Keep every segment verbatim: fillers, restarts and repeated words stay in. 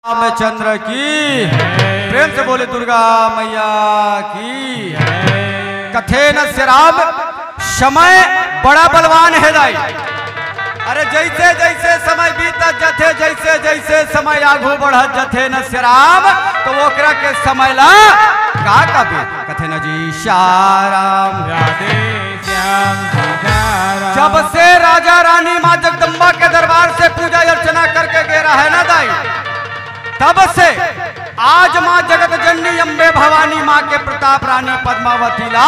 रामचंद्र की। प्रेम से बोले दुर्गा मैया की। कथे न श्री राम, समय बड़ा बलवान हे दाई। अरे जैसे जैसे समय बीतत जथे, जैसे जैसे समय आगू बढ़त जथे न श्री राम, तो ओकरा के समय ला का कबे कथे न जी श्याम। राधे श्याम सीताराम। जब से राजा रानी माँ जगदम्बा के दरबार से पूजा अर्चना करके गे रहे ना दाई, तब से आज माँ जगत जननी अम्बे भवानी माँ के प्रताप रानी पद्मावती ला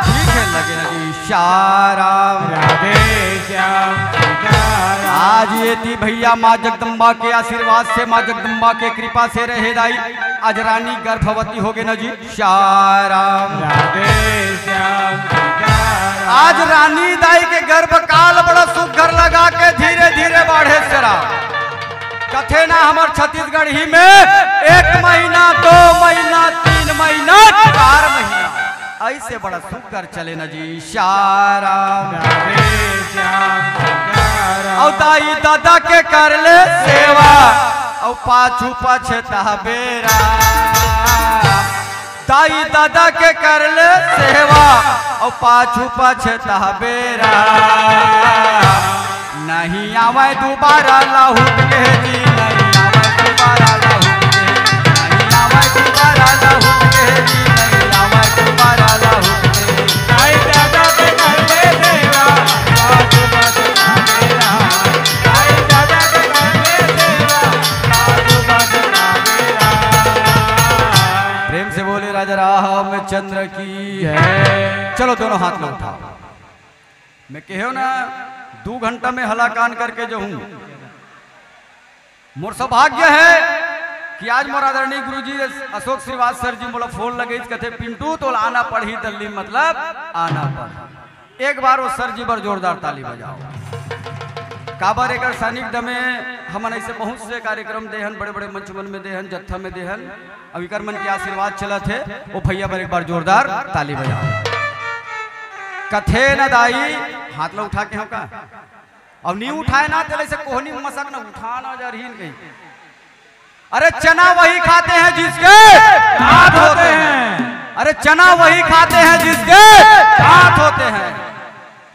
ठीक है लगे न जी श्याम। राधे श्याम सीताराम। आज ये थी भैया माँ जगदम्बा के आशीर्वाद से, माँ जगदम्बा के कृपा से रहे दाई, आज रानी गर्भवती हो गए न जी। श्याम। राधे श्याम सीताराम। आज रानी दाई के गर्भकाल बड़ा सुघर लगा के धीरे धीरे बाढ़े श्याम। कथे ना हमर छत्तीसगढ़ी में एक महीना, दो महीना, तीन महीना, चार महीना, ऐसे बड़ा सुघर चले न जी श्याम। राधे श्याम सीताराम। औ दाई दादा के कर ले सेवा, औ पाछू पछता बेरा। दाई दादा के कर ले सेवा, औ पाछू पछता बेरा। नहीं आवे दोबारा लहुट के जी, नहीं आवे दोबारा लहुट के, नहीं आवे दोबारा लहुट के जी, नहीं आवे दोबारा लहुट के। दाई दादा के कर ले सेवा, पाछू पछता बेरा। दाई दादा के कर ले सेवा, पाछू पछता बेरा। प्रेम से बोले राजा रामचंद्र की। जय। चलो दोनों हाथ ला उठाओ। मैं कहेव ना, दू घंटा में हलाकान करके जाहूं। मोर सौभाग्य है कि आज मोर आदरणीय गुरुजी अशोक श्रीवास सर जी मोला फोन लगे, कथे, "पिंटू, तोला आना पड़ही दिल्ली, मतलब आना पड़ही।" एक बार वो सर जी बर जोरदार ताली बजाओ। काबर एकर सानिध्य में हमन ऐसे बहुत से कार्यक्रम दे हन, बड़े-बड़े मंच मन में दे हन, जत्था में दे हन। अब इकर मन के आशीर्वाद चलत हे, वो भैया बर एक बार जोरदार ताली बजाओ। कथे न दाई, हाथ ला उठा के हम का? अब नी उठाए ना, तेला ऐसे कोहनी मसक न उठा ना जा रही कहीं। अरे चना वही खाते हैं जिसके दांत होते हैं। अरे चना वही खाते हैं जिसके दांत होते हैं,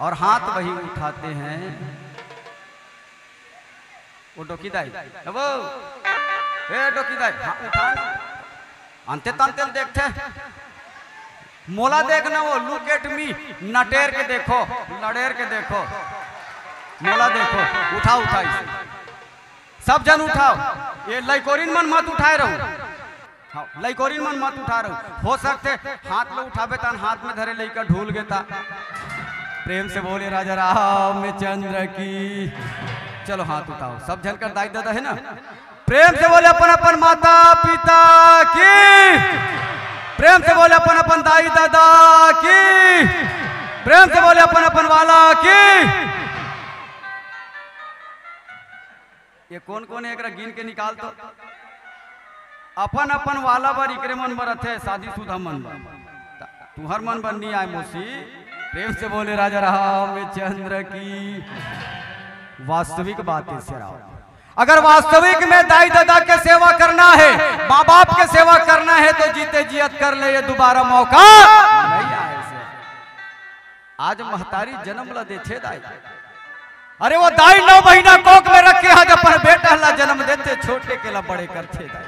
और हाथ वही उठाते हैं। वो डोकी दाई, ए वो, ए डोकी दाई, हाँ, उठा ना। अंते तंते ल देखथे, मोला देख ना वो, look at me, नटेर के देखो, लड़ेर के देखो, मोला देखो, उठा, उठा इसे। सब जन उठाओ, ये लइकोरिन मन मत उठाए रहू। हाँ, लइकोरिन मन मत उठा रहू। हो सकथे हाथ ला उठाबे तन हाथ में धरे लइका ढूल गे ता। प्रेम से बोले राजा रामचंद्र की। चलो हाथ उठाओ, सब झन कर दाई दादा है ना। प्रेम से बोले अपन अपन माता पिता की। प्रेम से बोले अपन अपन दाई दादा की। प्रेम से बोले अपन अपन वाला की। ये कोन कोन हे, एकरा गिन के निकाल तो। अपन अपन वाला बर इकरे मन बर अथे, शादीशुदा मन बर। त-, तुहर मन बर नी आय मौसी। प्रेम से बोले राजा रामचंद्र की। वास्तविक बात हे शेरा। अगर वास्तविक में दाई दादा के सेवा करना है, माँ बाप के सेवा करना है, तो जीते जियत कर ले, ये दोबारा मौका नहीं आए से। आज महतारी जन्म ला देथे दाई। अरे वो दाई नौ महीना कोख में रखे, आज अपन बेटा ला जन्म देथे, छोटे के ला बड़े करथे दाई।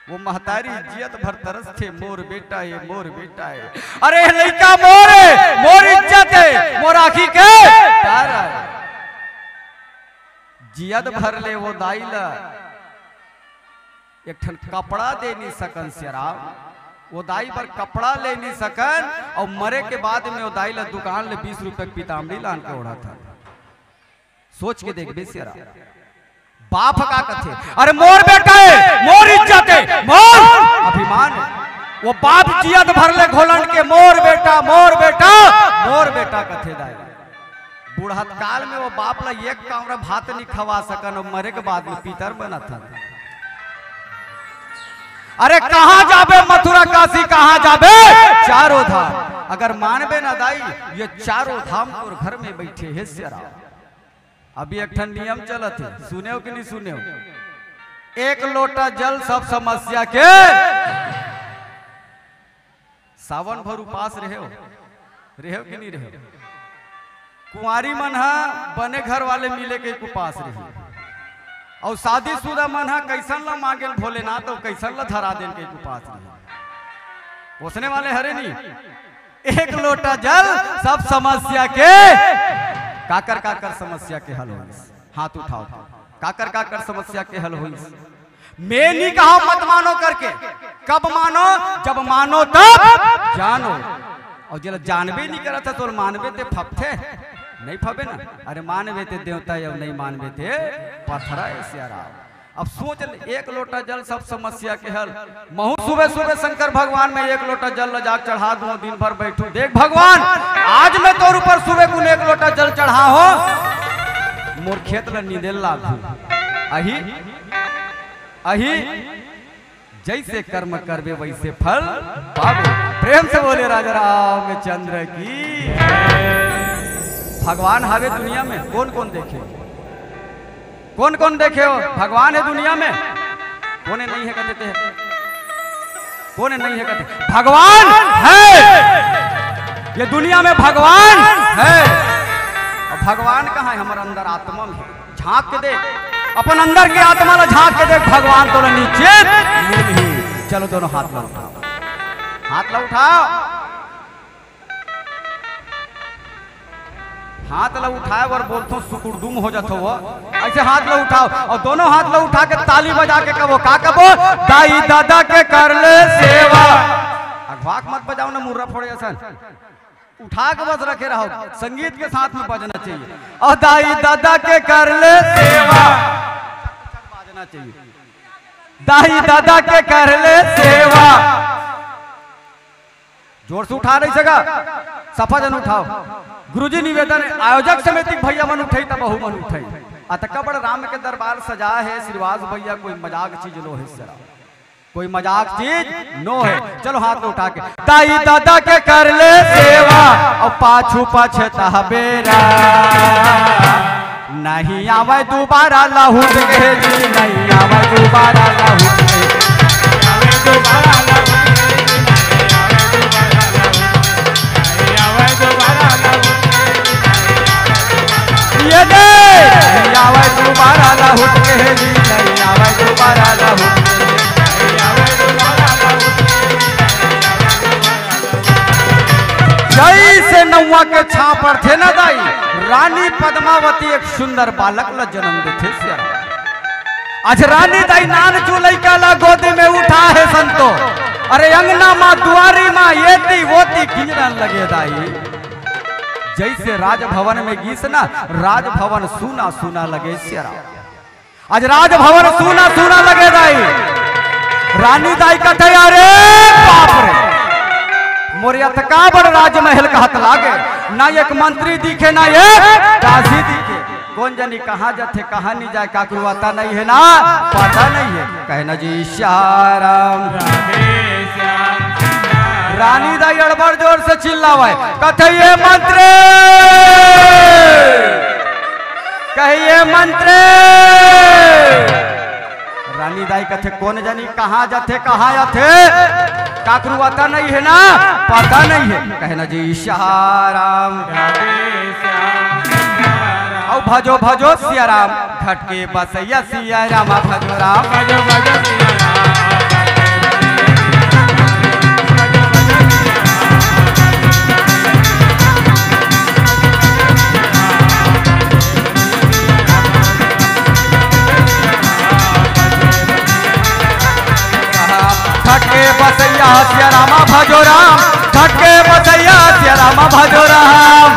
वो महतारी जियत भर तरसथे, "मोर बेटा हे, मोर बेटा हे।" अरे लइका मोर हे, मोर इज्जत हे, मोर आँखी के तारा हे। जियत भर ले वो दाई ला एक ठन कपड़ा दे नी सकन शेरा। वो दाई बर कपड़ा ले नी सकन, अउ मरे के बाद में वो दाई ला दुकान ले बीस रुपए के पीताम्बरी लान के ओढ़त हन। सोच के देखबे शेरा, बाप का कथे, "अरे मोर बेटा हे, मोर इज्जत हे, मोर अभिमान हे।" वो बाप जियत भर ले घोलंड के, "मोर बेटा, मोर बेटा, मोर बेटा," कथे दाई। बुढ़त काल में वो बाप ला एक कांवरा भात नी खवा सकन, अउ मरे के बाद में पितर बनत हन। अरे कहाँ जाबे मथुरा काशी, कहाँ जाबे चारों धाम? अगर मानबे ना दाई, ये चारों धाम तोर घर में बैठे हे शेरा। अभी एक ठन नियम चलत हे, सुनेव कि नी सुनेव? एक लोटा जल सब समस्या के। सावन भर उपास रहेव, रहेव कि नहीं रहेव? कुंवारी मन हा बने घर वाले मिले के उपास रही, अउ शादीशुदा मन हा कैसन ला मांगेन भोलेनाथ, अउ कैसन ला धरा देन के उपास रही। ओसने वाले हरे नहीं। एक लोटा जल सब समस्या के। काकर काकर समस्या के हल होइस? हाथ उठाओ। काकर काकर समस्या के हल होइस? मैं नहीं कहा मत मानो करके। कब मानो? जब मानो तब जानो। अउ जेला जानबे नहीं करत हे, तो मानबे ते फबथे? नहीं फबे ना। अरे मानबे ते देवता हे, अउ नहीं मानबे ते पथरा हे सियाराम। अब सोच ले, एक लोटा जल सब समस्या के हल। महूं सुबह सुबह शंकर भगवान में एक लोटा जल ल जाके चढ़ा दूं, दिन भर बैठूं। देख भगवान, आज मैं तोर ऊपर सुबह कुन एक लोटा जल चढ़ा हो, मोर खेत ल नींदे ल लागू। अही, अही, जैसे कर्म करबे वैसे फल पाबे। प्रेम से बोले राजा रामचंद्र की। भगवान हावे दुनिया में, कौन कौन देखे? कौन कौन देखे हो? भगवान है दुनिया में, कौन नहीं है कहते थे? कौन नहीं है कहते? भगवान है। ये दुनिया में भगवान है। अउ भगवान कहाँ है? हमर अंदर आत्मा में है। झांक के देख, अपन अंदर के आत्मा ला झांक के देख, भगवान तोला निश्चित मिलही। चलो दोनों हाथ ला उठाओ, हाथ ला उठाओ। हाथ ला उठाए बर बोलथों, सुकुड़दुम हो जाथो वो। ऐसे हाथ ला उठाओ अउ दोनों हाथ ला उठा के ताली बजा के कबो, का कबो? दाई ददा के कर ले सेवा। अघवाक मत बजाओ ना, मुर्रा फोड़े असन। उठा के बस रखे रहो, संगीत के साथ में बजना चाहिए। अउ दाई ददा के कर ले सेवा, बाजना चाहिए। दाई ददा के कर ले सेवा। जोर से उठा नहीं सका, सफा जन उठाओ। गुरुजी निवेदन है, आयोजक समिति के भैया मन उठाई, तब बहू मन उठाई। अतका बड़ राम के दरबार सजा है, श्रीवास भैया कोई मजाक चीज नो है सरा, कोई मजाक चीज नो है। चलो हाथ ला उठा के, दाई ददा के कर ले सेवा, अउ पाछू पछताबे रा। नहीं आवे दोबारा लहुट के जी, नहीं आवे दोबारा लहुट के। ये दे, नहीं आवे दोबारा लहुट के जी, नहीं आवे दोबारा लहुट के। जैसे नौवा के छांव पड़थे ना दाई, रानी पद्मावती एक सुंदर बालक ला जन्म देथे सियाराम। आज रानी दाई नानचू लइका ला गोदी में उठा हे संतो। अरे अंगना मा दुआरी मा एती ओती किंजरन लगे दाई। जैसे राजभवन में गीस ना, राजभवन सूना सूना लगे सियाराम। आज राजभवन सूना सूना लगे दाई। रानी दाई कथे, "अरे बाप रे, मोर अतका बड़ राजमहल कहत लागे, ना एक मंत्री दिखे, ना एक दासी दिखे।" कौन जनी कहाँ जाथे, कहाँ नहीं जाए, काकरो अता नहीं है ना, पता नहीं है। कहे ना जी सियाराम। रानी दाई अड़बड़ जोर से चिल्लावे, कथे, "ये मंत्री, कहिए मंत्री।" रानी दाई कथे, "कौन जानी कहाँ जाथे, कहाँ आथे? काकरू अता नहीं है ना, पता नहीं है।" कहे ना जी सियाराम। अउ भजो भजो सियाराम, घटके बसैया सियाराम, भजो राम। घटके बसैया सियाराम, भजो राम। घटके बसैया सियाराम, भजो राम।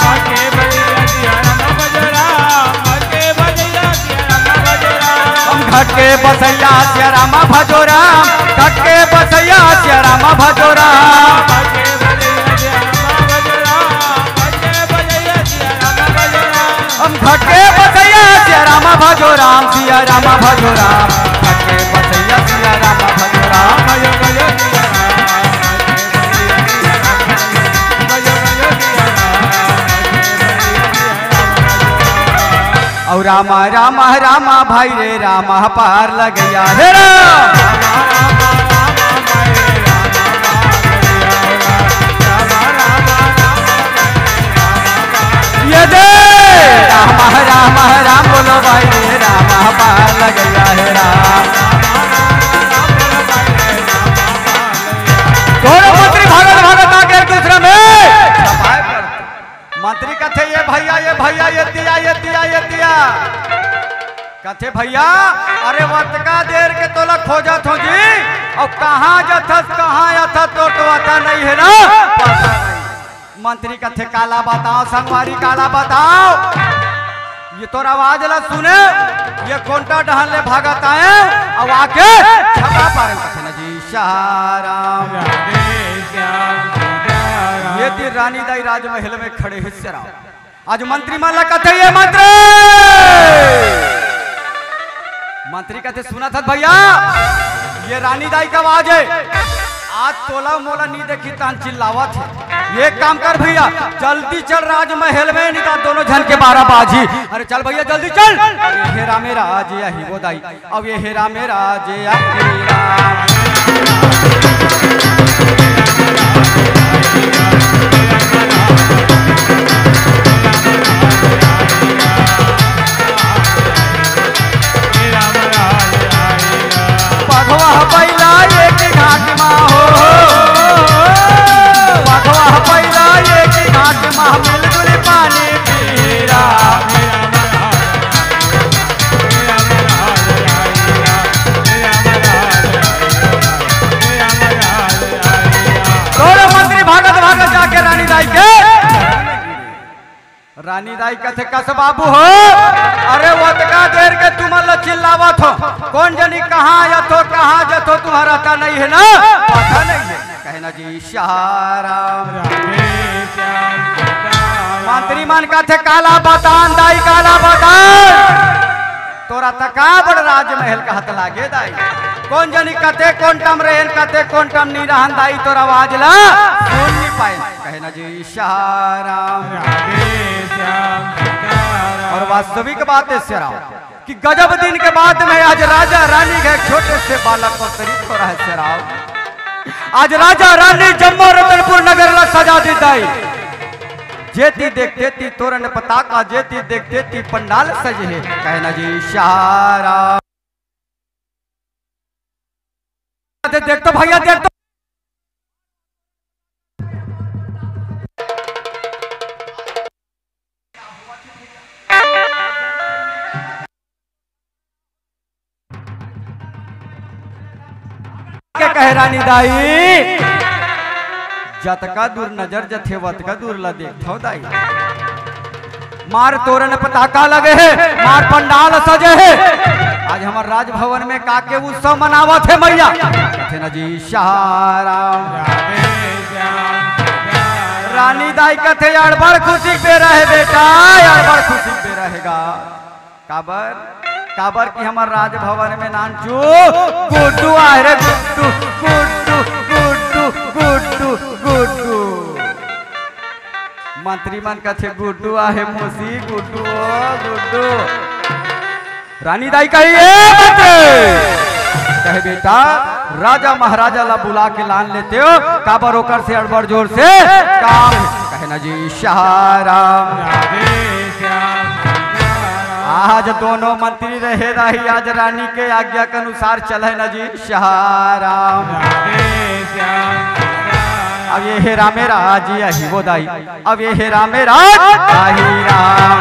हम घटके बसैया सियाराम भजो राम, घटके बसैया सियाराम भजो राम। हम घटके बसैया सियाराम भजो राम, सियाराम भजो राम, घटके बसैया सियाराम भजो राम। अउ राम राम राम भाई रे राम, पार लगैया हे राम। ये दे राम राम राम बोलो भाई रे राम, पार लगैया हे राम। दोनों मंत्री भागत भागत आके एक दूसरे में मंत्री कथे, "ये भैया, ये भैया, ये दिया, ये दिया, ये दिया।" कथे, "भैया, अरे वतका देर के तोला खोजत हो जी, अउ कहाँ जथस, कहाँ अथस, तोर तो अता नहीं है ना, पता नहीं।" मंत्री कथे, "काला बताओ संगवारी, काला बताओ, ये तोर आवाज ला सुने, ये कोंटा डहन ले भागत आए, अउ आके छपा पारे।" कथे ना जी, "सहाराम।" ये तीर रानी दाई राजमहल में खड़े हे सराव। आज मंत्री मन ला कथे ये मंत्री। मंत्री कथे, "सुनत हस भैया, ये रानी दाई के आवाज हे। आज तोला मोला नी देखी तहन चिल्लावत हे। एक काम कर भैया, जल्दी चल राजमहल में, नहीं तो दोनों झन के बारा बाजी। अरे चल भैया जल्दी चल।" अरे हे रामे राज या ही वो दाई। अब ये हेरा मेरा जे आखिरी राम। पगवा पहिला एक घाट मा हो, पगवा पहिला एक घाट मा मिलजुल पानी पीरा। तोरे मंत्री भागत भागत जाके रानी दाई के। रानी दाई कथे, "कस बाबू हो, अरे वतका देर के तुमन ल चिल्लावत हो, कोन जनी कहाँ आयत हो, कहाँ जत हो, तुम्हारा पता नहीं है ना, पता नहीं है।" कहे ना जी, "सहाराम।" मंत्री मन कथे, "काला बतान दाई, काला बतान।" तोरा तका बड़ राजमहल कहत लागे दाई। कोन जनी कते कोन टम रहेन, कते कोन टम नी रहन दाई, तोर आवाज ला सुन नी पाए। कहे ना जी, "सहाराम।" और वास्तविक बात हे सराव कि गजब दिन के बाद में आज राजा रानी के छोटे से बालक को शरीर हो रहा है सराव। आज राजा रानी जम्मो रतनपुर नगर ला सजा दी दाई। जेती देख तेती तोरन पताका, जेती देख तेती पंडाल सजे हे। कहे ना जी, सहाराम। देख तो भैया, देख तो। के कहे रानी दाई, जतका दूर नजर जथे, वतका दूर ला देखथव दाई। मार तोरन पताका लगे हे, मार पंडाल सजे हे। आज हमर राजभवन में का के उत्सव मनावत हे मैया। कथे ना जी, सहाराम। रानी दाई कथे, "अड़बड़ खुशी के बेरा हे बेटा, अड़बड़ खुशी के बेरा हे गा।" काबर, काबर कि हमर राजभवन में नानचू गुड्डू आहे रे, गुड्डू, गुड्डू, गुड्डू, गुड्डू, गुड्डू। मंत्री मन कथे, "गुड्डू आहे मौसी, गुड्डू ओ, गुड्डू।" रानी दाई कही, "ए मंत्री!" कहे, "बेटा, राजा महाराजा ला बुला के लान लेते हो, काबर ओकर से अड़बड़ जोर से काम।" कहे ना जी, "सहाराम।" आज दोनों मंत्री रहे रही, आज रानी के आज्ञा के अनुसार चले ना जी, सहाराम। अब ये हे रामे राज, या ही वो दाई। अब ये हे रामे राज, या ही राम।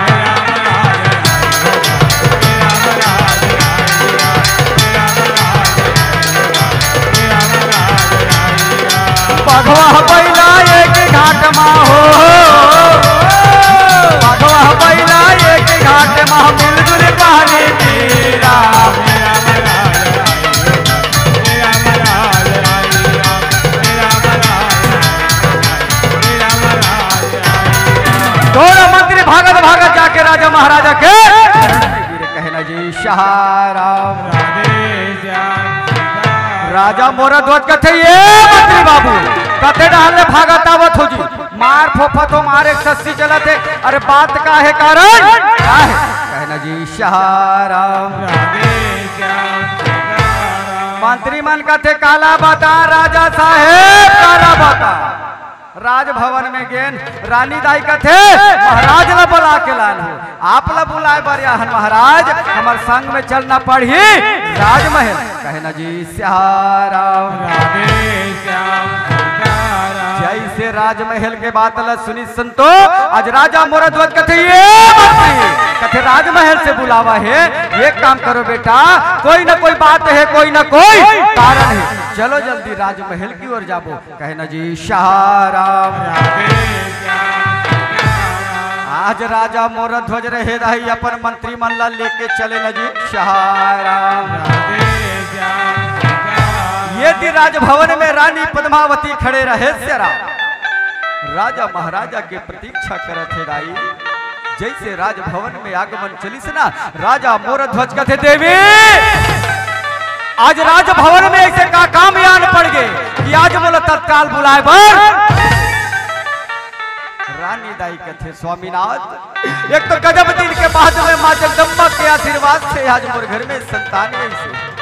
पगवा पहिला एक घाट मा हो, पगवा पहिला एक घाट मा मिलजुल पानी पीरा। दोनों मंत्री भागत भागत जाके राजा महाराजा के कहे ना जी, सहाराम। राजा मोरा ध्वज कथे, "ए मंत्री बाबू, कते डहर ले भागत आवत हो जी? मार फोफत हो, मार एक सस्सी चलत हे। अरे बात का हे कारण? का हे?" कहे ना जी सिया राम। राधे श्याम सीताराम। मंत्री मन कथे, "काला बता राजा साहेब, काला बता।" राजभवन में गेन, रानी दाई कथे, "महाराज ला बुला के लान हो, आप ला बुलाए बर आए हन महाराज, हमर संग में चलना पड़ही राजमहल।" कहे न जी सिया राम। राधे श्याम सीताराम। जैसे राजमहल के बात ला सुनी संतो, आज राजा मोर ध्वज कथे, "ये मंत्री," कथे, "राजमहल से बुलावा हे, एक काम करो बेटा, कोई ना कोई बात हे, कोई ना कोई कारण हे, चलो जल्दी राजमहल की ओर जाबो।" कहे न जी सिया राम। राधे श्याम सीताराम। आज राजा मोर ध्वज रहे दाई अपन मंत्री मन ला लेके चले न जी सिया राम। राधे श्याम सीताराम। ये ती राजभवन में रानी पद्मावती खड़े रहे सिया राम। राजा महाराजा के प्रतीक्षा करत हे दाई। जैसे राजभवन में आगमन चलिस ना, राजा मोर ध्वज कथे, "देवी, आज राजभवन में ऐसे का काम आन पड़ गे कि आज मोला तत्काल बुलाए बर?" रानी दाई कथे, "स्वामीनाथ, एक तो गजब दिन के बाद में माँ जगदम्बा के आशीर्वाद से आज मोर घर में संतान आइसे।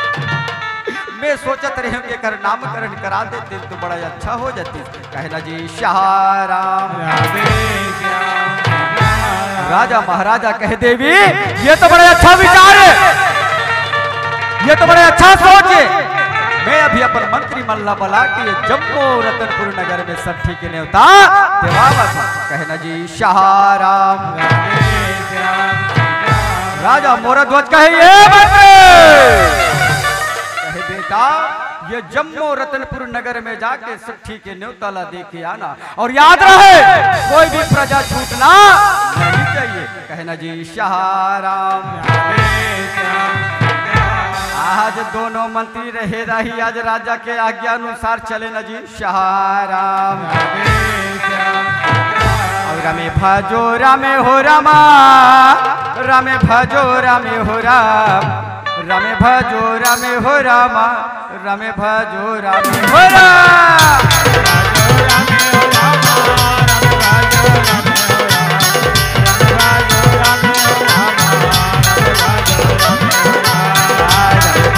मैं सोचत रहेंव कि एकर नामकरण करा देते तो बड़ा अच्छा हो जाती।" कहे न जी सिया राम। राधे श्याम सीताराम। राजा महाराजा कहे, "देवी, ये तो बड़ा अच्छा विचार हे, ये तो बड़ा अच्छा सोच हे। मैं अभी अपन मंत्री मन ला बुला के ये जम्मो रतनपुर नगर में सट्ठी के नेवता देवावत हँव।" कहे न जी सिया राम। राधे श्याम सीताराम। राजा मोर ध्वज कहे, "ये मंत्री," कहे, "बेटा, ये जम्मो रतनपुर नगर में जाके सट्ठी के नेवता ला दे के आना, और याद रहे, कोई भी प्रजा छूटना नहीं चाहिए।" कहे न जी सिया राम। आज दोनों मंत्री रहे दाई, आज राजा के आज्ञा अनुसार चले न जी सिया राम। और रामे भजो रामे हो रामा, रामे भजो रामे हो राम, रामे भजो रामे हो रामा, रामे भजो रामे हो राम।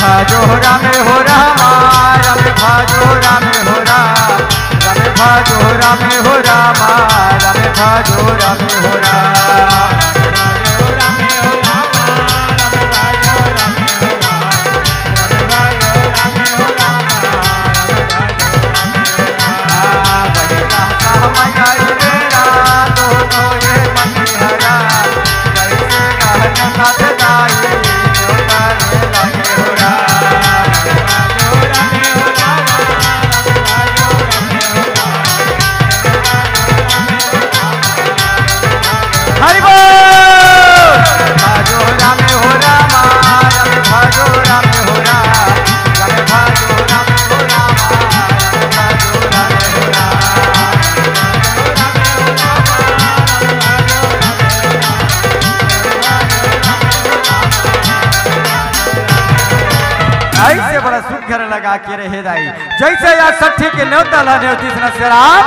भजो रामे हो रामा, रामे भजो रामे हो राम, रामे भजो रामे हो रामा, रामे भजो रामे हो राम। हरि बोल। भजो राम हो राम, राम भजो राम हो राम, राम भजो राम हो राम, राम भजो राम हो राम। ऐसे बड़ा सुघर लगा के रहे दाई, जैसे या सट्ठी के नेवता ला नेवतीस न सिया राम।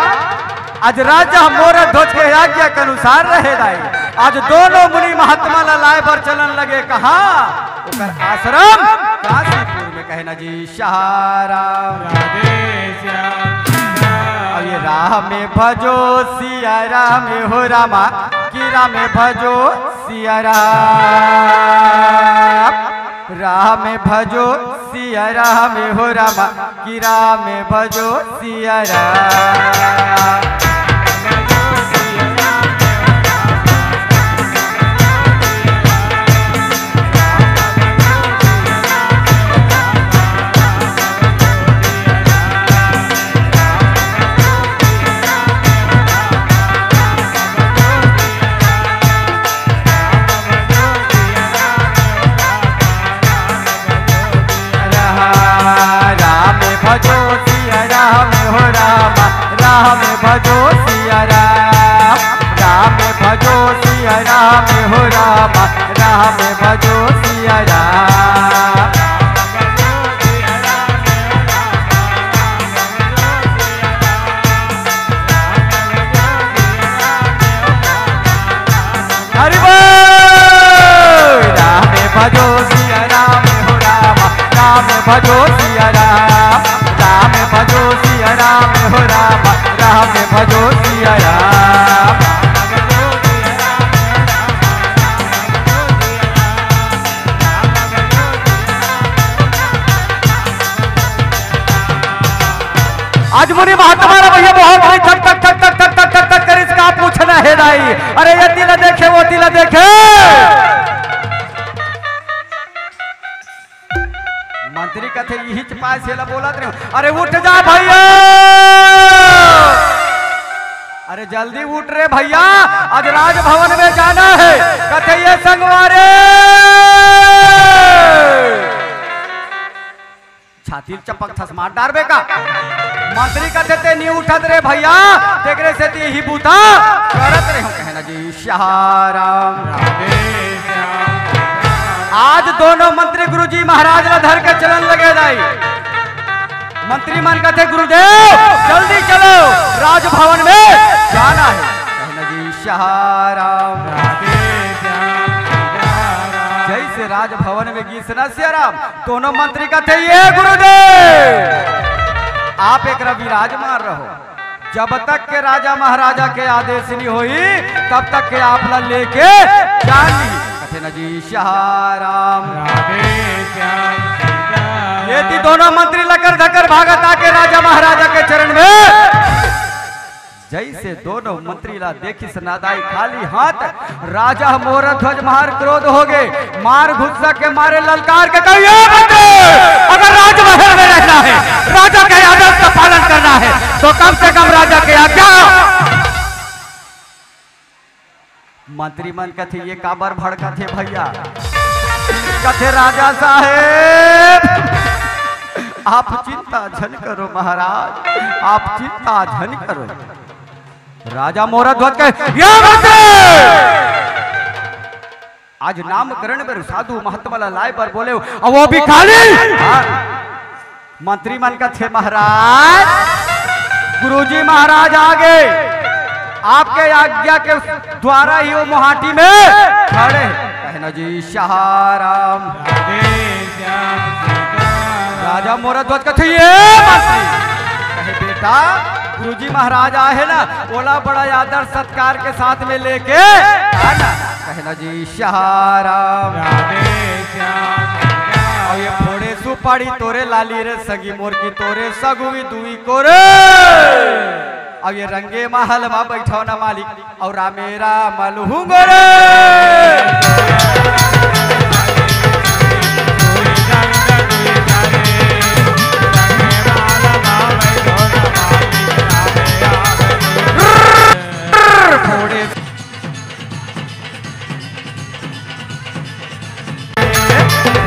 आज राजा मोर ध्वज के आज्ञा के अनुसार रहे दाई। आज दोनों मुनि महात्मा ला लाए बर चलन लगे कहाँ? ओकर आश्रम काशीपुर में। कहे न जी सिया राम। राधे श्याम। अब ये राम भजो सिया राम हो रामा, कि राम भजो सिया राम। राम भजो सिया राम हो रामा, कि राम भजो सिया राम। राम भजो सिया राम हो राम, राम भजो भजो सिया राम, राम भजो सिया राम, हो राम, राम भजो सिया राम। आज मुनि महात्मा रे भैया बहुत बड़ी ठक ठक ठक ठक ठक ठक ठक ठक करिस, का पूछना हे दाई। अरे ये तिला देखे, वो तिला देखे। मंत्री कथे, "इही च पास एला बोलत रहे।" "अरे उठ जा भैया, अरे जल्दी उठ रे भैया, आज राजभवन में जाना है।" कथे, "ये संगवारी।" छाती ल चपक थस मार डारबे का। मंत्री कथे, "ते नी उठत रे भैया, तेकरे सेती इही बूता करत रहे हो।" कहे ना जी, "सिया राम।" आज दोनों मंत्री गुरुजी महाराज ला धर के चलन लगे दाई। मंत्री मन कथे, "गुरुदेव, जल्दी चलो, राजभवन में जाना है।" कहे ना जी, "सिया राम।" जैसे राजभवन में गीस ना सिया राम, दोनों मंत्री कथे, "ये गुरुदेव, आप एकरा विराजमान रहो, जब तक के राजा महाराजा के आदेश नहीं होई, तब तक के आप ला लेके जान नहीं।" कथे ना जी, "सिया राम।" ये ती दोनों मंत्री लकर धकर भागत आके राजा महाराजा के चरण में जैसे दोनों मंत्री ला देखिस ना दाई खाली हाथ, राजा मोर ध्वज महार क्रोध हो गए, मार गुस्सा के मारे ललकार के कहिए, "बंदे, अगर राजमहल में रहना है, राजा के आदेश का पालन करना है, तो कम से कम राजा के आज्ञा।" मंत्री मन कथे, "ये काबर भड़कत हे भैया?" कथे, "राजा साहेब, आप चिंता झन करो महाराज, आप चिंता झन करो।" राजा मोर ध्वज के, "ये मंत्री, आज नामकरण में साधु महात्मा ला लाए बर बोले हो, और वो भी खाली।" हाँ। मंत्री मन कथे, "महाराज, गुरुजी महाराज आ गए, आपके आज्ञा के द्वारा ही वो मुहाटी में खड़े हैं।" कहे ना जी, "सिया राम।" राजा मोर ध्वज कथे, "ये मंत्री।" कहे, "बेटा, गुरुजी महाराज आए हैं ना, ओला बड़ा आदर सत्कार के साथ में लेके आना।" कहे ना जी, "सिया राम।" राधे श्याम। अब ये फोड़े सुपारी तोरे लाली रे सगी मोर की तोरे सगुवी दुई को रे। अब ये रंगे महल मा बैठो ना मालिक, और रामे राम लुहुंगो रे। फोड़े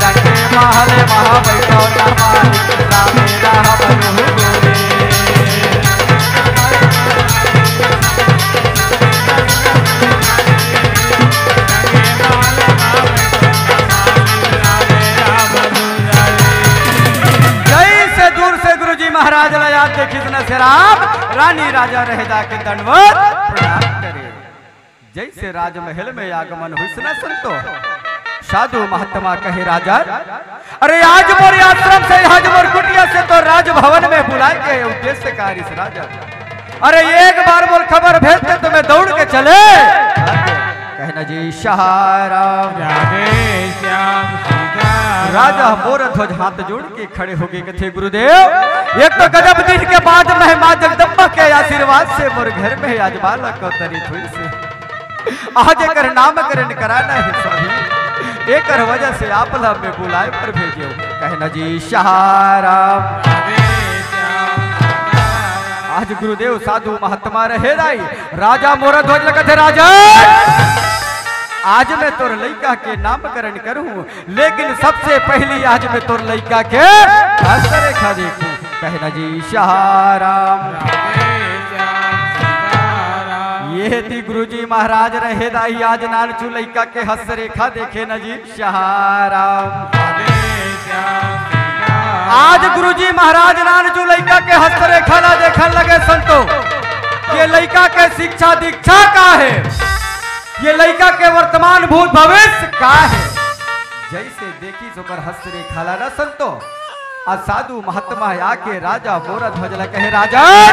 रंगे महल महा बैठो ना मालिक, रामे राम लुहुंगो रे। जैसे दूर से गुरुजी महाराज ला याद देखिस न श्री राम, रानी राजा रहे जाके दंडवत प्रणाम करे। जैसे राजमहल में आगमन हुइस न संतो, साधु महात्मा कहे, "राजा, अरे आज मोर आश्रम से, आज मोर कुटिया से तो राजभवन में बुलाए के उद्देश्य का रिस राजा। अरे एक बार मोर खबर भेजते तो मैं दौड़ के चले।" कहे ना जी, "सिया राम।" राधे श्याम सीताराम। राजा मोर ध्वज हाथ जोड़ के खड़े हो गए, कथे, "गुरुदेव, एक तो गजब दिन के बाद महिमा जगदम्बा के आशीर्वाद से मोर घर में आज बालक अवतरित हुइस हे। आज एकर नामकरण कराना हे स्वामी, एकर वजह से आप ला मैं बुलाए बर भेजे हो।" कहे ना जी, "सिया राम।" आज गुरुदेव साधु महात्मा रहे दाई, राजा मोर ध्वज ल कथे, "राजा, आज मैं तोर लइका के नामकरण करूं, लेकिन सबसे पहली आज मैं तोर लइका के हस्तरेखा देखूं।" कहे ना जी, "सिया राम।" ये ती गुरुजी महाराज रहे दाई, आज नानचू लइका के हस्तरेखा देखे ना जी, "सिया राम।" आज गुरुजी महाराज नानचू लइका के हस्तरेखा ला देखन लगे संतो, ये लइका के शिक्षा दीक्षा का हे, ये लइका के वर्तमान भूत भविष्य का हे। जैसे देखिस ओकर हस्तरेखा ला ना संतो, आज साधु महात्मा आके राजा मोर ध्वज ल कहे, "राजन,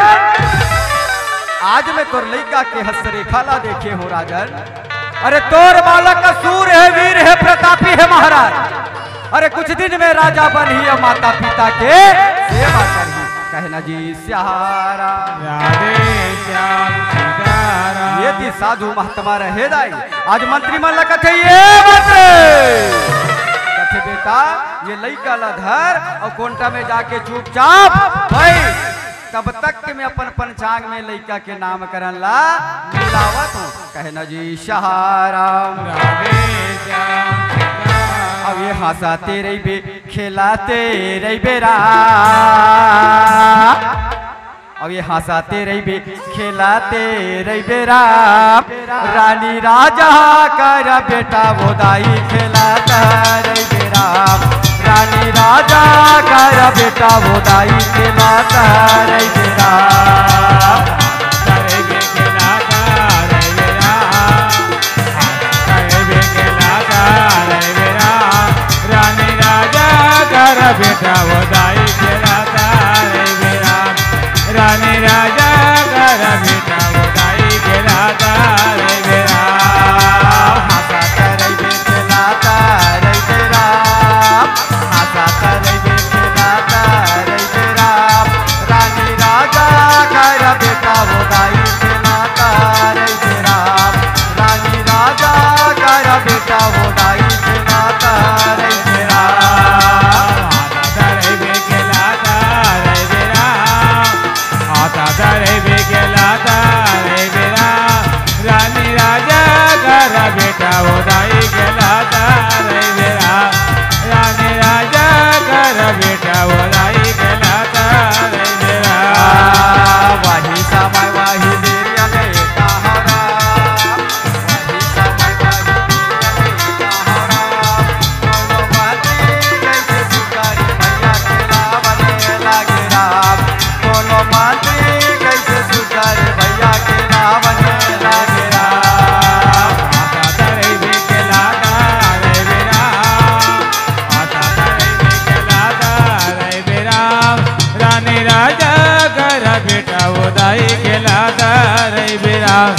आज मैं तोर लइका के हस्तरेखा ला देखे हों राजन। अरे तोर बालक सूर हे, वीर हे, प्रतापी हे महाराज। अरे कुछ दिन में राजा बनही अउ माता पिता के सेवा करही।" कहे न जी सियाराम। राधे श्याम सीताराम। ये ती साधु महात्मा रहे दाई। आज मंत्री मन ला कथे, "ये मंत्री," कथे, "बेटा, ये लइका ला धर अउ कोंटा में जाके चुपचाप बइठ। तब तक के मैं अपन पंचांग में लइका के नामकरण ला मिलावत हों।" कहे न जी सियाराम। राधे श्याम सीताराम। अब ये हंसाते रहिबे, खेलाते रहिबे राम। अब ये हंसाते रहिबे, खेलाते रहिबे राम। रानी राजा कर बेटा वो दाई, खेलाता रहिबे राम। रानी राजा कर बेटा वो दाई, खेलाता रहिबे राम। रानी राजा कर बेटा वो दाई, खेलाता रहिबे राम। रानी राजा कर बेटा वो दाई, खेलाता रहिबे राम। हंसाता रहिबे, खेलाता रहिबे राम। हंसाता रहिबे, खेलाता रहिबे राम। रानी राजा कर बेटा वो दाई, खेलाता रहिबे राम। रानी राजा कर बेटा वो दाई, खेलाता रहिबे राम। हंसाता रहिबे, खेलाता रहिबे राम। हंसाता रहिबे, खेलाता रहिबे राम। रानी राजा कर बेटा वो दाई, खेलाता रहिबे राम। रानी राजा कर बेटा वो दाई, खेलाता रहिबे राम। वही समय वही बेरिया में कहारा। रानी राजा कर बेटा वो दाई, खेलाता रहिबे राम।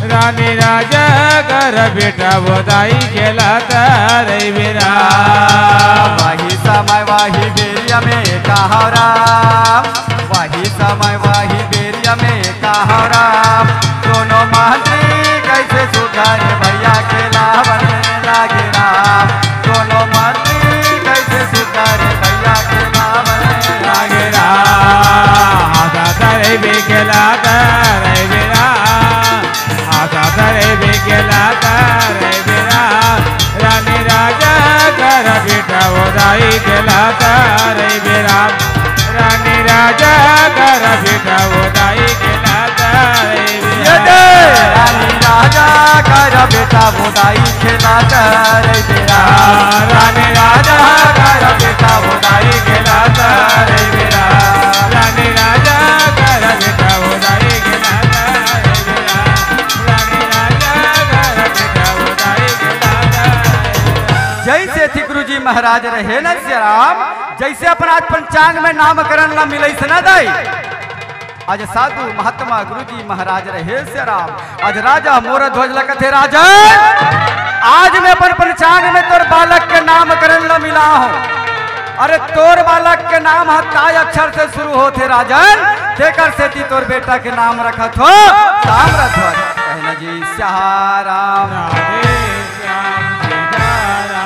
रानी राजा कर बेटा वो दाई, खेलाता रहिबे राम। वही समय वही बेरिया में कहारा। वही समय वही बेरिया में कहारा। दोनों मंत्री कैसे सुधर भैया, खेलावन लागे राम। दोनों मंत्री कैसे सुधर भैया, खेलावन लागे राम। हंसाता रहिबे, खेलाता रहिबे राम। हंसाता रहिबे, खेलाता रहिबे राम। रानी राजा कर बेटा वो दाई, खेलाता रहिबे राम। रानी राजा कर बेटा वो दाई, खेलाता रहिबे राम। रानी राजा कर बेटा वो दाई, खेलाता रहिबे राम। रानी राजा कर बेटा वो दाई, खेलाता रहिबे राम। रानी राजा कर बेटा वो दाई, खेलाता रहिबे राम। जैसे थी गुरुजी महाराज रहे न सियाराम, जैसे अपन आज पंचांग में नामकरण ला मिलइस न दाई, आज साधु महात्मा गुरुजी महाराज रहे सियाराम। आज राजा मोर ध्वज ल कथे, राजन, आज मैं अपन पंचांग में तोर बालक के नामकरण ल मिला हों। अरे तोर बालक के नाम ह काय अक्षर से शुरू होथे राजन, तेकर सेती तोर बेटा के नाम रखत हों ताम्रध्वज। कहे न जी सियाराम।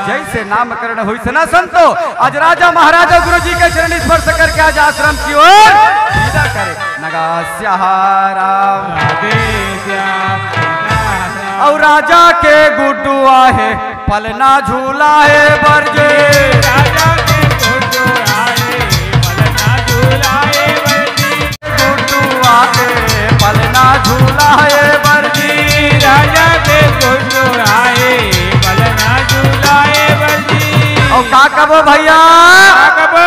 जैसे नामकरण होइस न संतो, आज राजा महाराजा गुरुजी के चरण स्पर्श करके आज आश्रम की ओर विदा करे। नगा सियाराम। अउ राजा के गुड्डू आहे, पलना झूला हे बरजे। राजा के गुड्डू आहे, पलना झूला हे बरजे। गुड्डू आहे, पलना झूला हे बरजे। राजा के गुड्डू आहे, पलना झूला हे बरजे। अउ का कबो भैया? का कबो?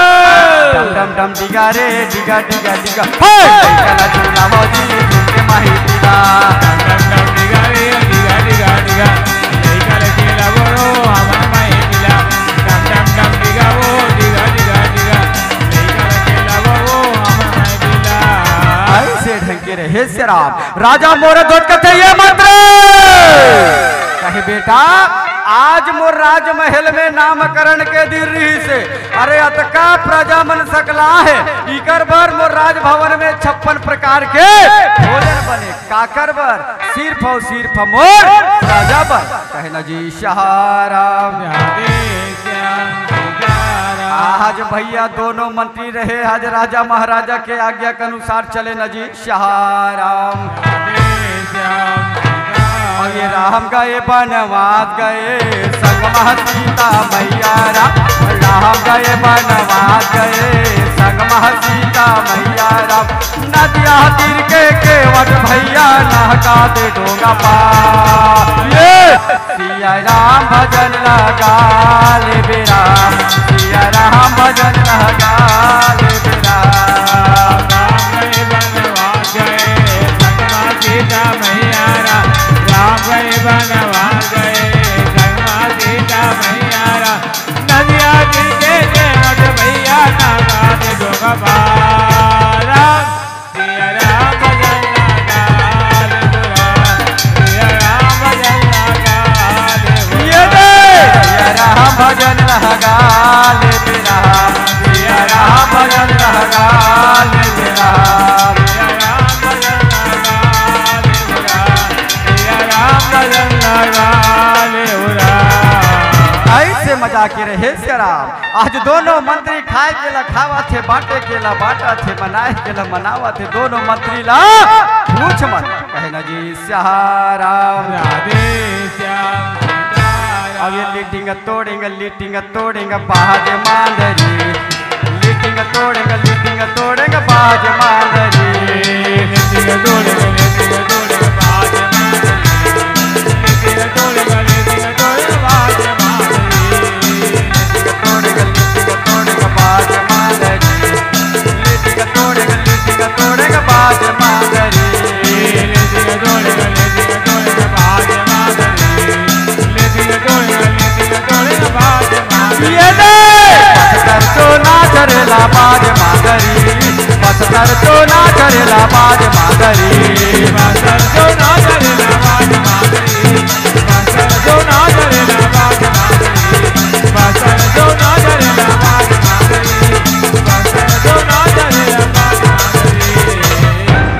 डम डम डम डिगा रे, डिगा डिगा डिगा। हे! चला झूला मौजी, झूम के माही पीला। डम डम डम डिगा रे, डिगा डिगा डिगा। लइका लइकी ला बोलो, हमर माही पीला। डम डम डम डिगा वो, डिगा डिगा डिगा। रहे श्री राम। राजा मोर ध्वज कथे ये मंत्र, कहे, "बेटा, आज मोर राजमहल में नामकरण के दिन रहिस हे। अरे, अतका प्रजा मन सकला हे, इकर बर मोर राजभवन में छप्पन प्रकार के भोजन बने।" काकर बर? सिर्फ अउ सिर्फ मोर प्रजा बर। कहे न जी श्री राम। आज भैया दोनों मंत्री रहे, आज राजा महाराजा के आज्ञा के अनुसार चले न जी श्री राम। अरे राम गए बनवास गए, संग महा सीता मैया राम। राम गए बनवास गए, संग महा सीता मैया राम। नदिया तीर के केवट भैया, नहका दे डोंगा पार। ये सिया राम भजन लगा ले बेरा, सिया राम भजन लगा ले बेरा। राम गए बनवास गए, संगमा सीता मैया राम। राम गए बनवास गए, संगमा सीता मैया राम। नदिया तीर के केवट भैया, नहका दे डोंगा पार। सिया राम भजन लगा ले बुरा, सिया राम भजन लगा ले बुरा। ये दे। सिया राम भजन लगा ले बुरा, सिया राम भजन लगा ले बुरा। सिया राम भजन लगा ले बुरा, सिया राम भजन लगा ले बुरा। ऐसे मजा के रहे सिया राम। आज दोनों मंत्री खाए के ला खावत हे, बांटे के ला बांटत हे, मनाए के ला मनावत हे। दोनों मंत्री ला पूछ मत। कहे न जी श्री राम। राधे श्याम सीताराम। अब ये लिटिंग तोड़ेंगे, लिटिंग तोड़ेंगे बाज मांदरी। लिटिंग तोड़ेंगे, लिटिंग तोड़ेंगे बाज मांदरी। लिटिंग तोड़ेंगे, लिटिंग तोड़ेंगे बाज मांदरी। लिटिंग तोड़ेंगे, लिटिंग तोड़ेंगे बाज मांदरी। ये दे। बस्तर तो ना चरेला बाज मांदरी, बस्तर तो ना चरेला बाज मांदरी। बस्तर तो ना चरेला बाज मांदरी।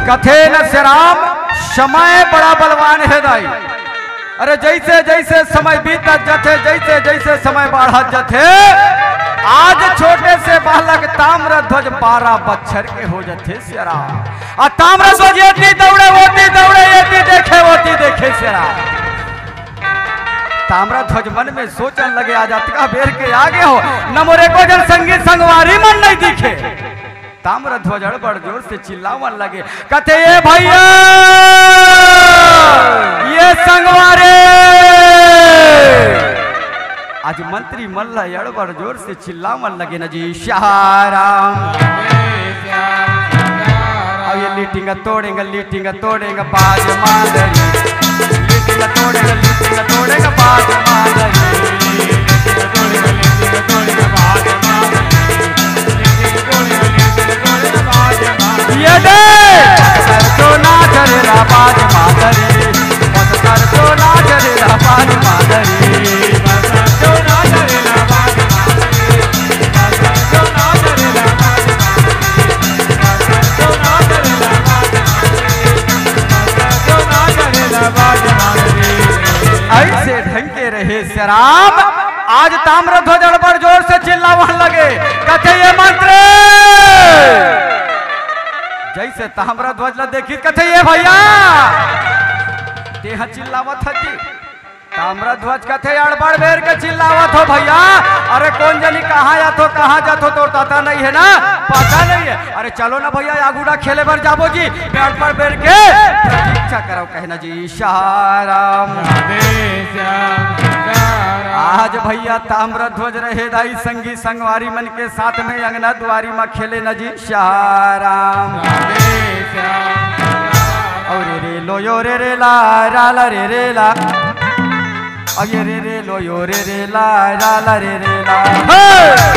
कथे न श्री राम, समय बड़ा बलवान हे दाई। अरे जैसे जैसे समय बीतत जथे, जैसे जैसे समय बाढ़त जथे, आज छोटे से बालक ताम्रध्वज बारह बच्छर के हो जथे श्री राम। अउ ताम्रध्वज एती दौड़े, ओती दौड़े, एती देखे, ओती देखे श्री राम। ताम्रध्वज मन में सोचन लगे, आज अतका बेर के आगे हो, न मोर एको जन संगी संगवारी मन नहीं दिखे। ताम्रध्वज अड़बड़ जोर से चिल्लावन लगे, कथे, "ये भैया, ये संगवारी।" आज मंत्री मन ला अड़बड़ जोर से चिल्लावन लगे न जी श्री राम। अब ये लिटिंग तोड़ेंगे, लिटिंग तोड़ेंगे बाज मांदरी। लिटिंग तोड़ेंगे, लिटिंग तोड़ेंगे बाज मांदरी। ये दे। बस्तर तो ना चरेला बाज मांदरी। बस्तर तो ना चरेला बाज मांदरी। ऐसे ढंग के रहे श्री राम। आज ताम्रध्वज अड़बड़ जोर से चिल्लावन लगे, कथे, "ये मंत्री।" जैसे ताम्रध्वज ला देखी, कथे, "ये भैया, तेहा चिल्लावत हती।" ताम्रध्वज कथे, "अड़बड़ बेर के चिल्लावत हो भैया, अरे कोन जनी कहाँ जाथो, कहाँ जाथो, तोर पता नहीं है ना, पता नहीं है। अरे चलो ना भैया, आगू डा खेले बर जाबो जी, मैं अड़बड़ बेर के प्रतीक्षा करव।" कहे न जी श्री राम। राधे श्याम सीताराम। आज भैया ताम्रध्वज रहे दाई संगी संगवारी मन के साथ में अंगना दुआरी म खेले न जी श्री राम। राधे श्याम सीताराम। अउ रे रे लो यो रे रे ला, रा ला रे रे ला। अउ ये रे रे लो यो रे रे ला, रा ला रे रे ला। हे!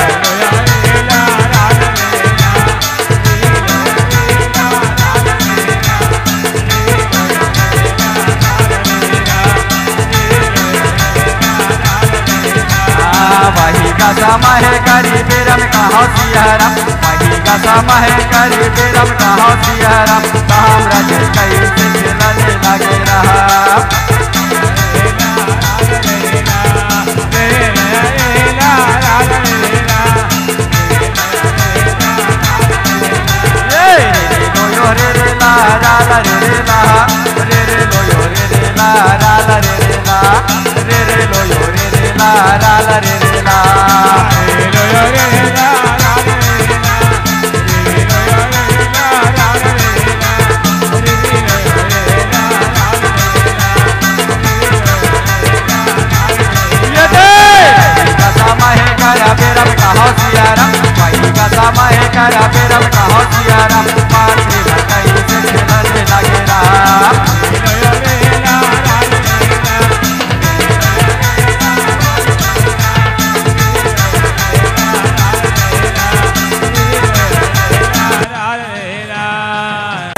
समय करी बेरम कहो सियाराम, वही का समय करी बेरम कहो सियाराम, ताम्रध्वज कैसे खेलने लगे रहा। ये रे रे लो यो रे रे ला ला ला रे रे ला, रे रे लो यो रे रे ला ला रे रे ला, रे रे लो यो रे रे ला ला रे रे ला। ये दे! कसम है करा बेरम कहो सियाराम, भाई कसम है करा बेरम कहो सियाराम, पानी बताई से खेलने लगे राम।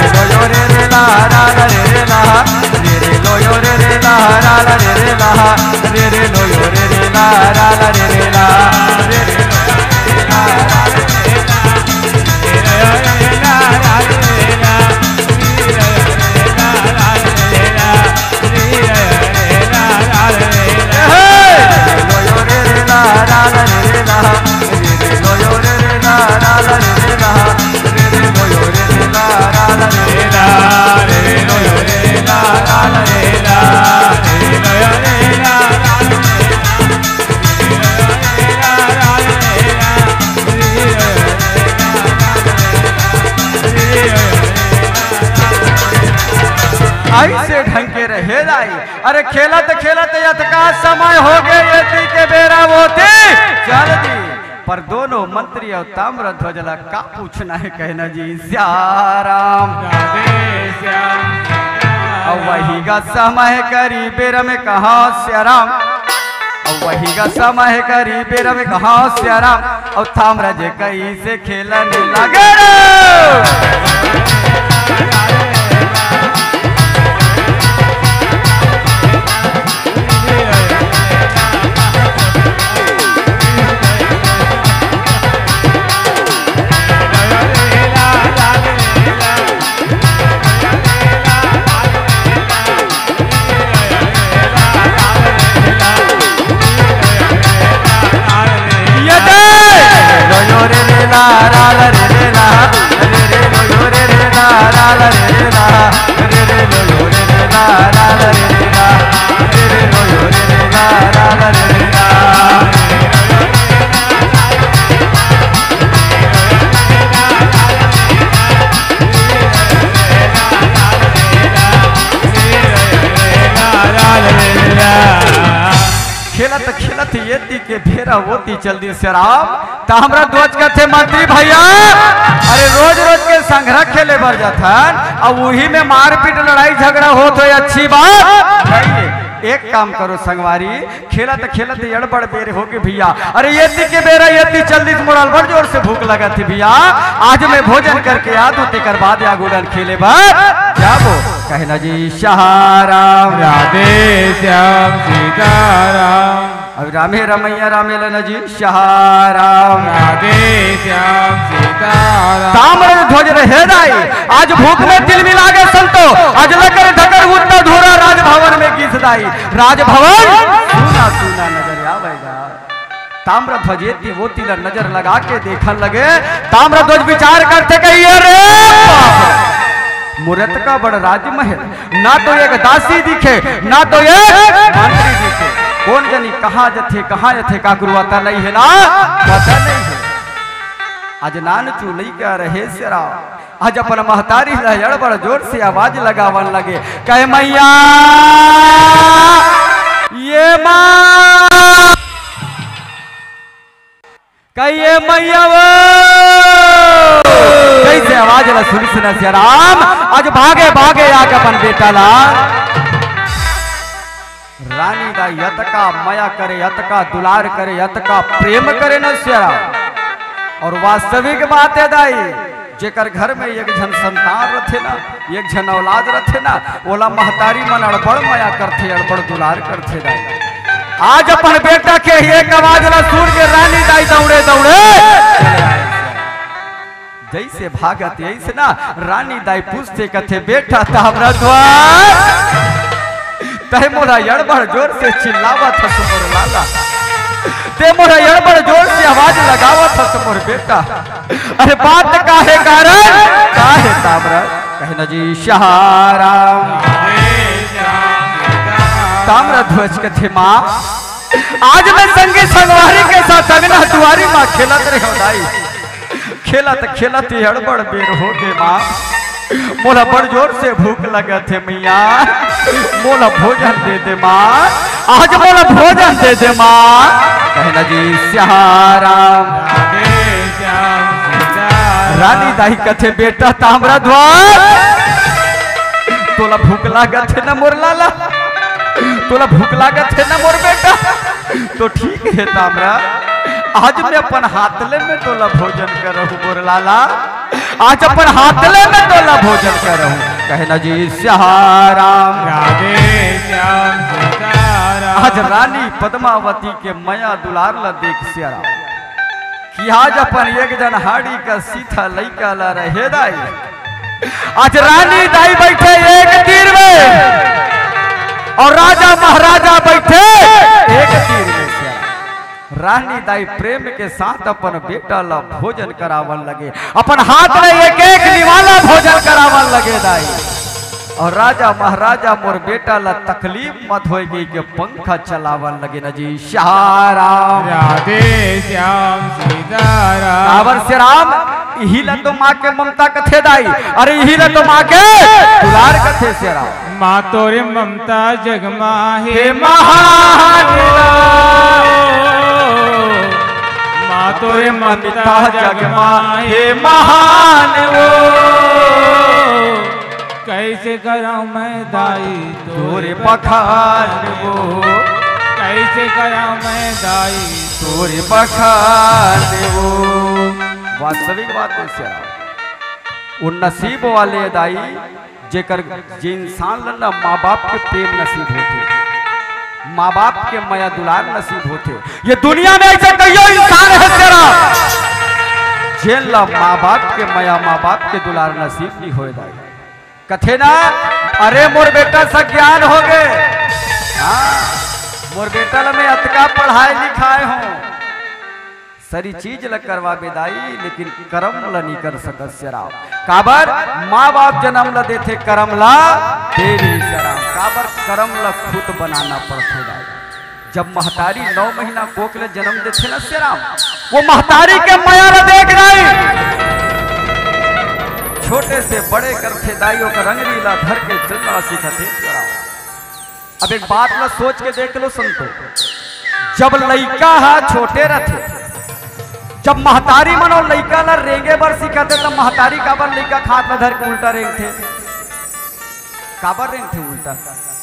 लो यो रे रे ला ला ला रे रे ला, रे रे लो यो रे रे ला ला ला रे रे ला, रे रे लो यो रे रे ला ला ला रे रे ला, रे रे लो यो रे रे ला ला ला रे रे ला, रे रे लो यो रे रे ला ला रे रे ला, रे रे लो यो रे रे ला ला ला रे रे ला, रे रे लो यो रे रे ला ला रे रे ला, रे रे लो यो रे रे ला ला ला रे रे ला। ऐसे ढंग के रहे दाई। अरे खेलत खेलत यतका समय हो गए, ये ती के बेरा वो ती चल दी। पर दोनों मंत्री अउ ताम्रध्वज ला का पूछना हे, कहना जी सियाराम। राधे श्याम। अउ वही गा समय करी बेरा में कहा सियाराम, अउ वही गा समय करी बेरा में कहा सियाराम, अउ ताम्रध्वज कैसे खेलन लगे रे। खेलत खेलत ये ती के बेरा वो ती चल दी सियाराम। ताम्रध्वज कथे मंत्री भैया, अरे रोज रोज के संघरा खेले बर जाथन, अब उही में मारपीट लड़ाई झगड़ा होत होय, अच्छी बात नहीं है। एक काम करो संगवारी, खेलत खेलत अड़बड़ बेर हो गे भैया। अरे ये ती के बेरा ये ती चल दी, मोर अड़बड़ जोर से भूख लगत हे भैया, आज मैं भोजन करके आ दूं, तेकर बाद या गुड़न खेले बर जाबो। कहना जी सियाराम। राधे श्याम सीताराम। अब रामे रमैया रामे लना जी सियाराम। राधे श्याम सीताराम। ताम्रध्वज रहे दाई, आज भूख में तिल मिला गे संतो, आज लकर धकर उत्ता धूरा राजभवन में गीस दाई। राजभवन सूना सूना नजर आवेगा। ताम्रध्वज ये ती वो ती ला नजर लगा के देखन लगे। ताम्रध्वज विचार करथे कहिए रे बाप रे, मोर अतका बड़ राजमहल, ना तो एक दासी दिखे, ना तो एक मंत्री दिखे। कोन जनी कहाँ जथे, कहाँ जथे, काकरो अता नहीं है ना, पता नहीं है। आज नानचू लइका रहे सियाराम, आज अपन महतारी ला अड़बड़ जोर से आवाज लगावन लगे, कहे, "मैया, ये माँ।" कहिए मैया वो। जैसे आवाज ला सुनिस न सियाराम, आज भागे भागे आके अपन बेटा ला। रानी दाई अतका मया करे, अतका दुलार करे, अतका प्रेम करे न सियाराम। अउ वास्तविक बात हे दाई, जेकर घर में एक झन संतान रथे ना, एक झन औलाद रथे ना, ओला महतारी मन अड़बड़ मया करथे, अड़बड़ दुलार करथे दाई। आज अपन बेटा के एक आवाज ला सुन के रानी दाई दौड़े दौड़े जइसे भागत अइस ना, रानी दाई पूछथे कथे, "बेटा ताम्रध्वज, तैं मोला अड़बड़ जोर से चिल्लावत हस मोर लाला, तैं मोला अड़बड़ जोर से आवाज लगावत हस मोर बेटा, अरे बात का हे कारण, का हे ताम्र?" कहे न जी सियाराम। ताम्रध्वज कथे, "माँ, आज मैं संगी संगवारी के साथ अंगना दुआरी मा खेलत रहेंव दाई, खेलत खेलत ही अड़बड़ बेर होगे माँ, मोला बड़ जोर से भूख लगत हे मइया, मोला भोजन दे दे माँ, आज मोला भोजन दे दे माँ।" कहे न जी सियाराम। रानी दाई कथे, "बेटा ताम्रध्वज, तोला भूख लागत हे न मोर लाला, तोला भूख लागत हे न मोर बेटा, तो ठीक हे ताम्र, आज मैं अपन हाथ ले मैं तोला भोजन करहूँ मोर लाला, आज अपन हाथ ले मैं तोला भोजन करहूँ।" कहे न जी सियाराम। राधे श्याम सीताराम। आज रानी पद्मावती के मया दुलार ला देख सियाराम कि आज अपन एक जन हाड़ी का सीधा लइका ला रहे दाई। आज रानी दाई बइठे एक तीर में अउ राजा महाराजा बइठे एक तीर में। रानी दाई प्रेम के साथ अपन बेटा ला भोजन करावन लगे, अपन हाथ में एक एक निवाला भोजन करावन लगे दाई। अउ राजा महाराजा मोर बेटा ला तकलीफ मत होय कहिके पंखा चलावन लगे न जी सियाराम। राधे श्याम सीताराम। काबर सियाराम, इही ला तो माँ के ममता कथे दाई, अरे इही ला तो माँ के दुलार कथे सियाराम। माँ तोरे ममता जग मा हे महान वो। माँ तोरे ममता जग मा हे महान वो। कइसे करँव मैं दाई तोरे बखान वो। कइसे करँव मैं दाई तोरे बखान वो। वास्तविक बात हे सियाराम, वो नसीब वाले दाई जेकर, जे इंसान ला ना माँ बाप के प्रेम नसीब होथे, माँ बाप के मया दुलार नसीब होथे। ये दुनिया में अइसे कइयो इंसान हे सियाराम, जेन ला माँ बाप के मया, माँ बाप के दुलार नसीब नइ होय दाई। कथे ना, अरे मोर बेटा सज्ञान होगे, हाँ, मोर बेटा ला मैं अतका पढ़ाय लिखाय हँव, सरी चीज ल करवाबे दाई, लेकिन करम ल नइ कर सकस सियाराम। काबर? माँ बाप जनम ल देथे, करम ल दे नइ सियाराम। काबर? करम ल खुद बनाना पड़थे दाई। जब महतारी नौ महीना कोख ल जनम देथे न सियाराम, वो महतारी के मया ल देख दाई, छोटे से बड़े करथे दाई, ओकर अंगरी ल धर के चलना सिखाथे सियाराम। अब एक बात ला सोच के देख लो संतो, जब लइका ह छोटे रथे, जब महतारी मन ओ लइका ला रेंगे बर सिखाथे, त महतारी काबर लइका के हाथ ला धर के उल्टा रेंगथे? काबर रेंगथे उल्टा?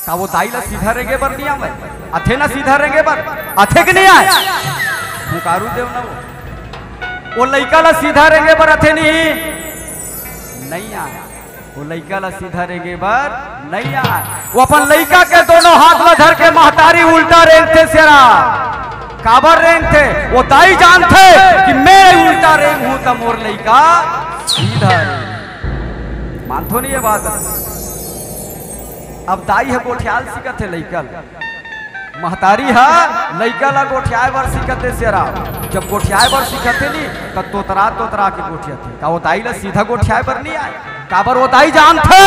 का वो दाई ला सीधा रेंगे बर नइ आवय? आथे ना सीधा रेंगे बर, आथे कि नइ आय? हुंकारू देव ना वो, वो लइका ला सीधा रेंगे बर आथे नहीं, नइ आय। वो लइका ला सीधा रेंगे बर नइ आय। वो अपन लइका के दोनों हाथ ला धर के महतारी उल्टा रेंगथे सियाराम। काबर रेंगथे? वो दाई जानथे कि मैं उल्टा रेंगहूं त मोर लइका सीधा रेंगही। मानथो नहीं ये बात? अब दाई ह गोठियाय ल सिखाथे लइका ल। महतारी ह लइका ला गोठियाय बर सिखाथे सियाराम। जब गोठियाय बर सिखाथे नी, त तोतरा तोतरा के गोठियाथे। का वो दाई ला सीधा गोठियाय बर नइ आय? काबर वो दाई जानथे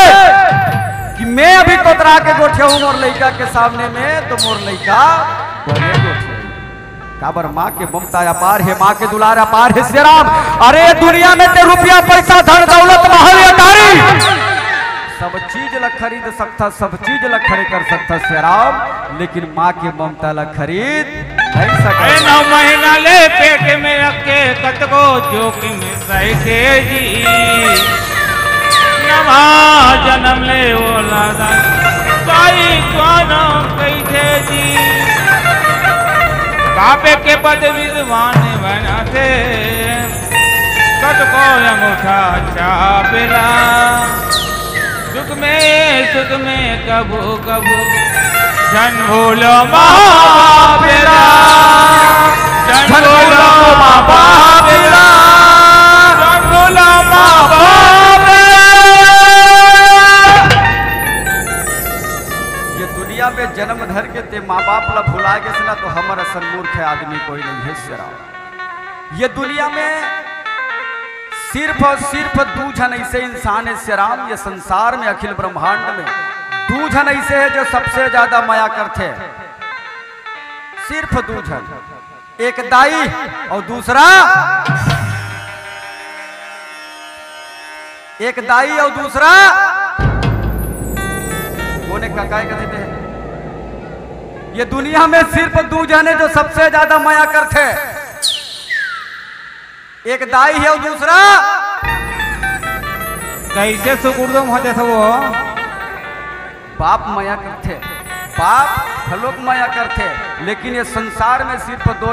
कि मैं अभी तोतरा के गोठियाहूं मोर लइका के सामने में, त मोर लइका बने गोठियाही। काबर? माँ के ममता अपार हे, माँ के दुलार अपार हे सियाराम। अरे दुनिया में ते रुपया, पैसा, धन, दौलत, महल, अटारी, सब चीज ला खरीद सकथस, सब चीज ला खड़े कर सकथस सियाराम, लेकिन माँ के ममता ला खरीद नइ सकस। अरे नौ महीना ले पेट में रख के कतको जोखिम सहिथे जी, नवा जनम ले ओला दाई, दाई जानम कहिथे जी। बापे के पद विद्वान बनथे, कतको अंगूठा छापेला। सुख में सुख में कभू कभू झन भूलो माँ बाप ला, झन भूलो माँ बाप ला, झन भूलो माँ बाप ला। ये दुनिया में जन्म धर के ते माँ बाप ला भुला गेस ना, तो हमर असन मूर्ख आदमी कोई नहीं है, सिराम। ये दुनिया में सिर्फ और सिर्फ दू झन ऐसे इंसान हे, सिराम, ये संसार में, अखिल ब्रह्मांड में दू झन ऐसे हे जो सबसे ज्यादा मया करथे। सिर्फ दू झन, एक दाई और दूसरा, एक दाई और दूसरा कोने ककाए कथे ते। ये दुनिया में सिर्फ दू झन हे जो सबसे ज्यादा मया करथे। एक दाई हे और दूसरा कैसे सुकुरदम हो जाथे वो? बाप मया करथे, बाप घलोक मया करथे, लेकिन ये संसार में सिर्फ दो